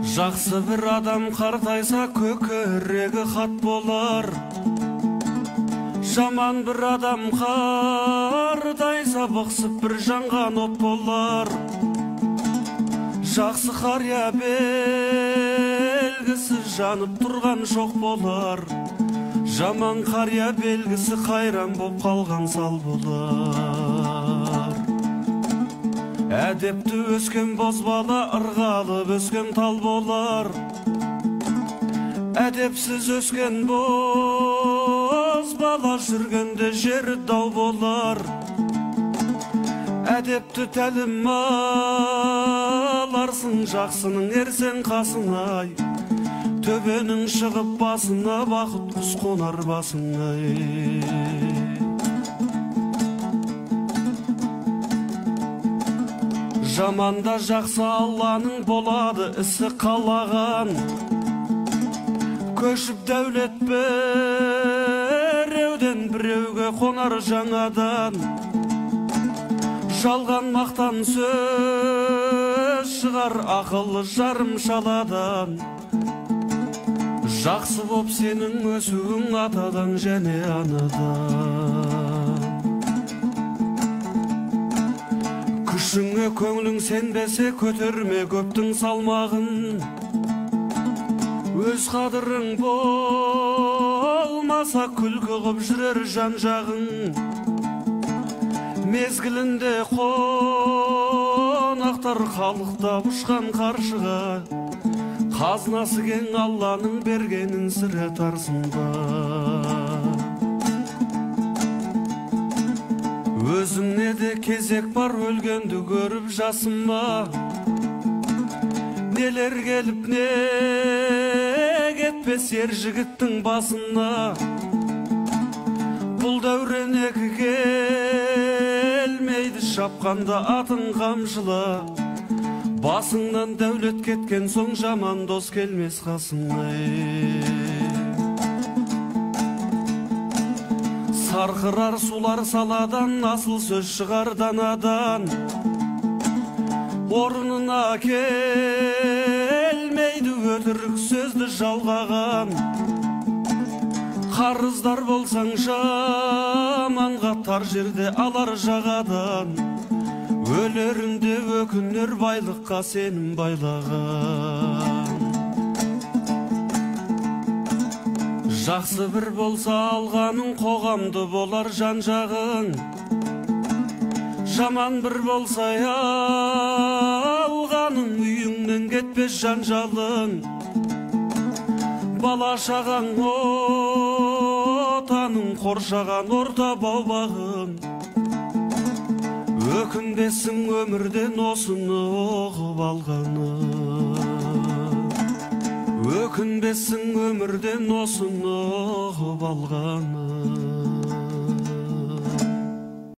Жақсы бір адам қартайса көкірегі хат болар. Жаман бір адам қартайса бықсып бір жанған от болар. Жақсы қария белгісі жанып тұрған жоқ болар. Жаман қария белгісі қайран боп қалған сал болар. Әдепті өскен бозбала ырғалып өскен тал болар. Әдепсіз өскен бозбала жүргенде жері дау болар. Әдепті тәлім аларсың жақсының ерсең қасына, төбенің шығып басына бақыт құс қонар басыңа. Жаманда жақсы Алланың болады ісі қалаған. Көшіп дәулет біреуден біреуге қонар жаңадан. Жалған мақтан сөз шығар ақылы жарым шаладан. Жақсы боп сенің өсуің атадан және анадан. Күшіңе көңілің сенбесе көтерме көптің салмағын. Өз қадірің болмаса күлкі ғып жүрер жан жағың. Мезгілінде қонақтар қалықтап ұшқан қаршыға. Қазынасы кең Алланың бергенін сірә тарсынба. Өзіңе де кезек бар өлгенді көріп жасыма. Нелер келіп не кетпес ер жігіттің басына. Бұл дәурен екі келмейді шапқанда атың қамшыла. Басыңнан дәулет кеткен соң жаман дос келмес қасыңа. Сарқырар сулар саладан, асыл сөз шығар данадан. Орнына келмейді өтірік сөзді жалғаған. Қарыздар болсаң жаманға тар жерде алар жағадан. Өлерінде өкінер байлыққа сенім байлаған. Жақсы бір болса алғаның қоғамды болар жан жағың. Жаман бір болса алғаның үйіңнен кетпес жанжалың. Бала шағаң отаның қоршаған орта бау-бағың. Өкінбесің өмірден осыны ұғып алғаны. Өкінбесің өмірден осыны ұғып алғаны.